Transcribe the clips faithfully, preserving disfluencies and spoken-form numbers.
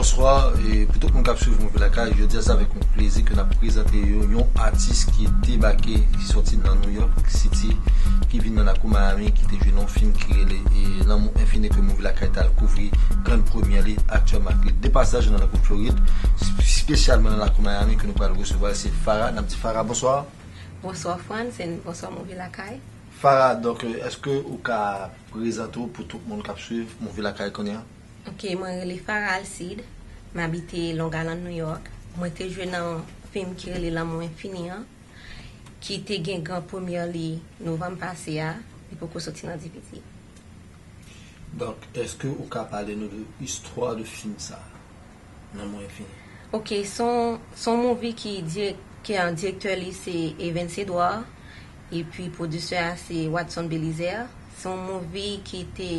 Bonswa, e pou tout moun k ap swiv Move Lakay, jodi a se avèk yon plezi ke n ap prezante yo yon atis ki debake, ki sòti nan New York City, ki vin nan lakou Miami, ki te jwe nan yon fim ki rele e Lanmou Enfini ke Move Lakay t al kouvri grann premyè li aktyèlman ak li de pasaj nan lakou Florid, espesyalman nan lakou Miami ke nou pral resevwa se Farah. N ap di Farah bonswa. Bonswa Franz, and bonswa Move Lakay. Farah, donk, èske ou ka prezante w pou tout moun k ap swiv Move Lakay kounye a? Ok, mwen rele Farah Alcide. M abite Long Island, New York. Mwen te jwe nan fim ki rele Lanmou Enfini an, ki te gen gran premyè li novanm pase a. Li poko soti nan D V D. Donk, èske ou ka pale nou de istwa de fim sa a, Lanmou Enfini? Ok, se yon, se yon movie ki dirèk-, ki an direktè li se Evans Edouard, epi pwodiktè a se Watson Belizaire. Se yon movie ki te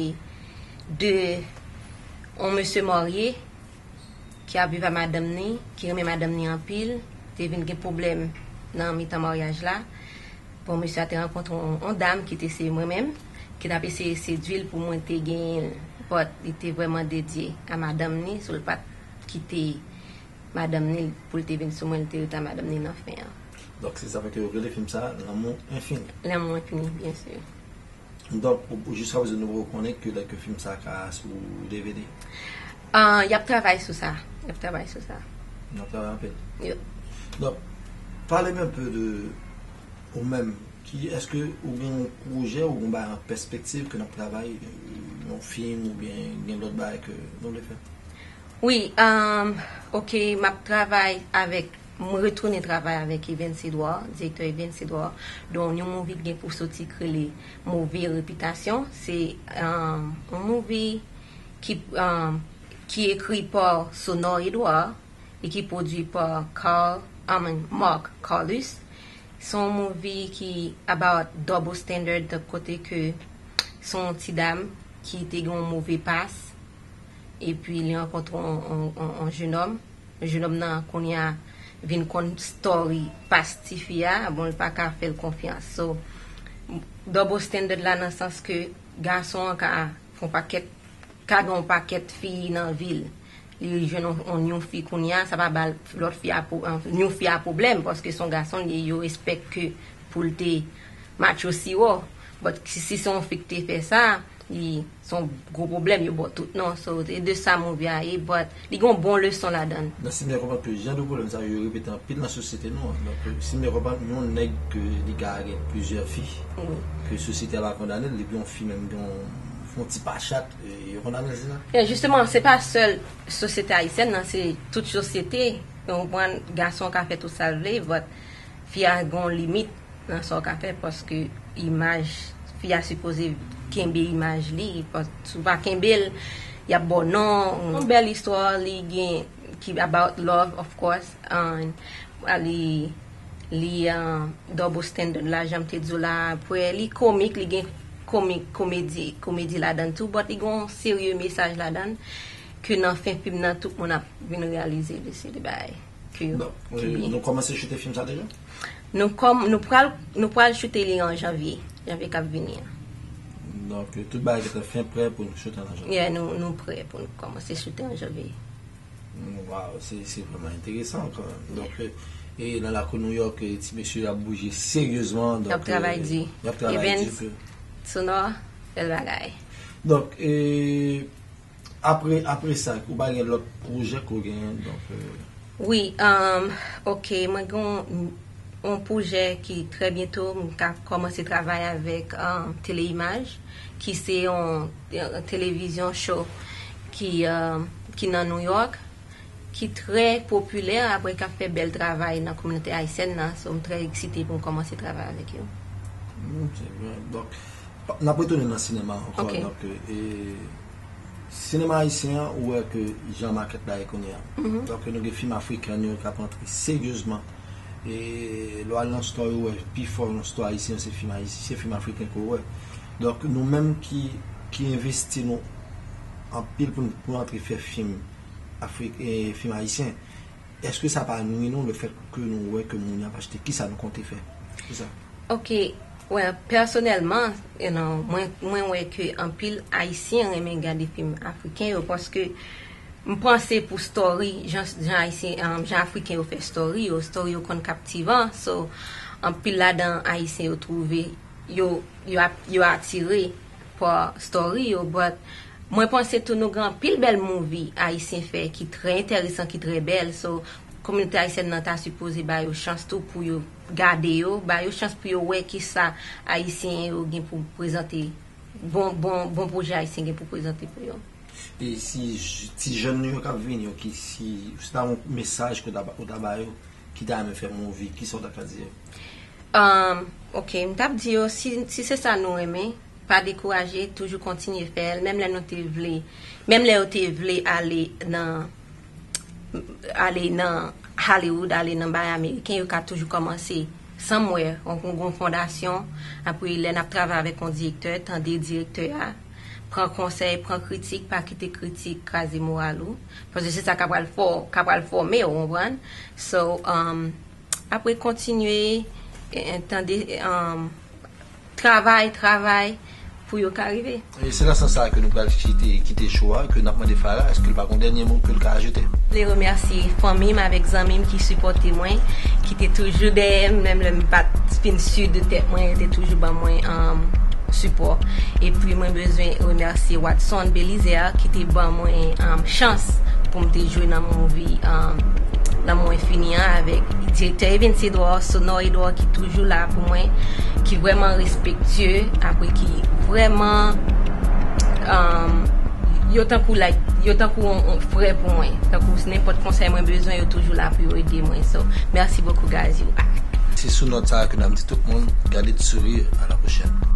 de yon mesye marye ki ap viv a madanm ni, ki renmen madanm ni anpil, te vin gen pwoblèm nan mitan maryaj la. Bon, mesye a te rankontre yon, yon dam ki te se mwen menm, ki t ap eseye sedui l pou mwen te genyen l. But li te vrèman dedye a madanm ni, so l pa t kite madanm ni pou l te vin sou mwen, li te rete a madanm ni nan fen an. Donk, se sa fè ke yo rele fim sa Lanmou Enfini. Lanmou Enfini, byen si. Donk, ou, ou, jiska prezan nou poko konnen kilè ke fim sa ka sou D V D? Ah, y ap travay sou sa. Y ap travay sou sa. Y ap travay anpil. Yo. Donk, pale m enpe de ou menm. Ki, èske ou gen yon pwojè, ou gen yon bagay an pèspektiv ke n ap travay, yon fim oubyen gen lòt bagay ke nou vle fè? Wi, um, ok, m ap travay avèk, m retounen travay avèk Evens Edouard, direktè Evens Edouard, donk yon movie ki gen pou soti ki rele Move Repitasyon. Se, um, yon movie ki, um, ki ekri pa Sonor Edouard e ki pwodui pa Carl, I mean, Mark Carlus. Se yon movie ki about double standard, kote ke se yon ti dam ki te gen yon move pas, epi li rankontre yon, yon, yon, yon jenòm. Jenòm nan kounye a vin konn story pas tifi a, bon, li pa ka fè l konfyans. So, double standard la nan sans ke gason an ka fè yon pakèt, ka gen yon pakèt fi nan vi l. Li jwenn yon, yon, yon fi kounye a, sa pa ba l lòt fi a pwo-, an, yon fi a pwoblèm, paske se yon gason li ye, yo espèk ke pou l te match osi wo. But si, si se yon fi ki te fè sa, li, se yon gwo pwoblèm, yo ba w tout non. So, e de sa movie a ye, but li gen yon bon leson ladan l. Donk, si m byen konprann ke jan de pwoblèm sa yo repete anpil nan sosyete nou an. Donk, si m byen konprann, yon nèg ke li ka gen plizyè fi, wi, ke sosyete a pa kondane l, epi yon fi menm gen yon, yon ti pa chat, e, yo kondane l, se sa? Yeah, jisteman, se pa sèl sosyete ayisyèn nan, se tout sosyete. Ou konprann, gason ka fè tout sa l vle, but fi a gen yon limit nan sa w ka fè, paske imaj fi a sipoze kenbe imaj li, pas-, si w pa kenbe l, y ap ba w non. Yon bèl istwa, li gen, ki about love, of course, and li, li, uh, double standard la, jan m te di w la, apre, li komik, li gen komik, komedi, komedi ladan l tou, but li gen yon serye mesaj ladan l, ke nan fen fim nan, tout moun ap vin reyalize de se de bagay ke yo, donk, ki, euh, byen. Nou kòmanse choute fim sa deja? Nou kòm-, nou pral, nou pral choute li an janvye, janvye k ap vini an. Donk, euh, tout bagay gentan fen prè pou nou choute an janvye. Yeah, nou, nou prè pou nou kòmanse choute an janvye. Waw, se, se vrèman enteresan kanmenm. Donk, euh, e nan lakou New York, euh, ti mesye ap bouje seryezman. Y ap travay di. Y ap travay di. Evens, Sonor, bèl bagay. Donk, e apre, apre sa, ou pa gen lòt pwojè ke w genyen, donk, euh? Wi, um, ok, mwen gen yon, yon pwojè ki trè byento, m ka kòmanse travay avèk, um, Teleimaj, ki se yon, yon televizyon show ki, um, ki nan New York, ki trè popilè, apre k ap fè bèl travay nan kominote ayisyèn nan, so m trè eksite pou m kòmanse travay avèk yo. Hmm, se byen. Donk, n ap retounen nan sinema ankò. Ok. Donk, e, sinema ayisyen an, ou wè ke jan makèt la ye kounye a. Mhm. Donk, nou gen fim afriken yo k ap antre seryezman. E lè w al nan store, ou wè pifò nan store ayisyen, se fim ayisyen, se fim afriken ke w wè. Donk, nou menm ki, ki envesti nou anpil pou nou, pou nou antre fè fim afrik-, e, fim ayisyen, èske sa pa nwi nou, lefèt ke nou wè ke moun yo ap achte? Kisa nou konte fè? Kisa? Ok, well, pèsonèlman, you know, mwen, mwen wè ke anpil Ayisyen renmen gade fim afriken yo, paske M panse pou story, jan, jan ayisyen, um, jan afriken yo fè story yo, story yo konn kaptivan, so anpil ladan ayisyen yo twouve, yo, yo, ap- yo atire pa story yo, but mwen panse tou nou gen anpil bèl movie ayisyen fè ki trè enteresan, ki trè bèl, so kominote ayisyèn nan ta sipoze ba yo chans tou pou yo gade yo, ba yo chans pou yo wè kisa ayisyen yo gen pou prezante, bon, bon, bon pwojè ayisyen gen pou prezante pou yo. E si j- ti jèn nou yo k ap vini yo, ki si, si ta yon mesaj ke w ta ba yo, ki ta renmen fè movie, kisa w ta ka di yo? Um, ok, m t ap di yo, si, si se sa nou renmen, pa dekouraje, toujou kontinye fè l, menm lè nou te vle, menm lè yo te vle ale nan ale nan Hollywood, ale nan bay ameriken, yo ka toujou kòmanse somewhere, yon, yon fondasyon, apre lè n ap travay avèk yon direktè, tande direktè a, pran konsèy, pran kritik, pa kite kritik kraze moral ou, paske se sa k ap pral fò, k ap pral fòme w, ou konprann? So, um, apre kontinye, eh, tande, um, travay, travay pou yo ka rive. E se nan sans sa ke nou pral kite, kite show a, ke n ap mande Farah, èske l pa gen dènye mo ke l ka ajoute? Vle remèsye fanmi m avèk zanmi m ki sipòte mwen, ki te toujou dèyè m, menm lè m pa t fin si de tèt mwen, yo te toujou ban mwen um, sipò. Epi mwen bezwen remèsye Watson Belizaire ki te ban mwen um, chans pou m te jwe nan movie um, Lanmou Enfini an avèk direktè Evens Edouard, Sonor Edouard ki toujou la pou mwen, ki vrèman respektye, apre ki vrèman um, yo tankou like, yo tankou yon, yon frè pou mwen. Tankou nenpòt konsèy mwen bezwen, yo toujou la pou yo ede mwen. So, merci beaucoup guys, you are. Se sou nòt sa a ke n ap di tout moun, gade T Sourire, à la prochaine.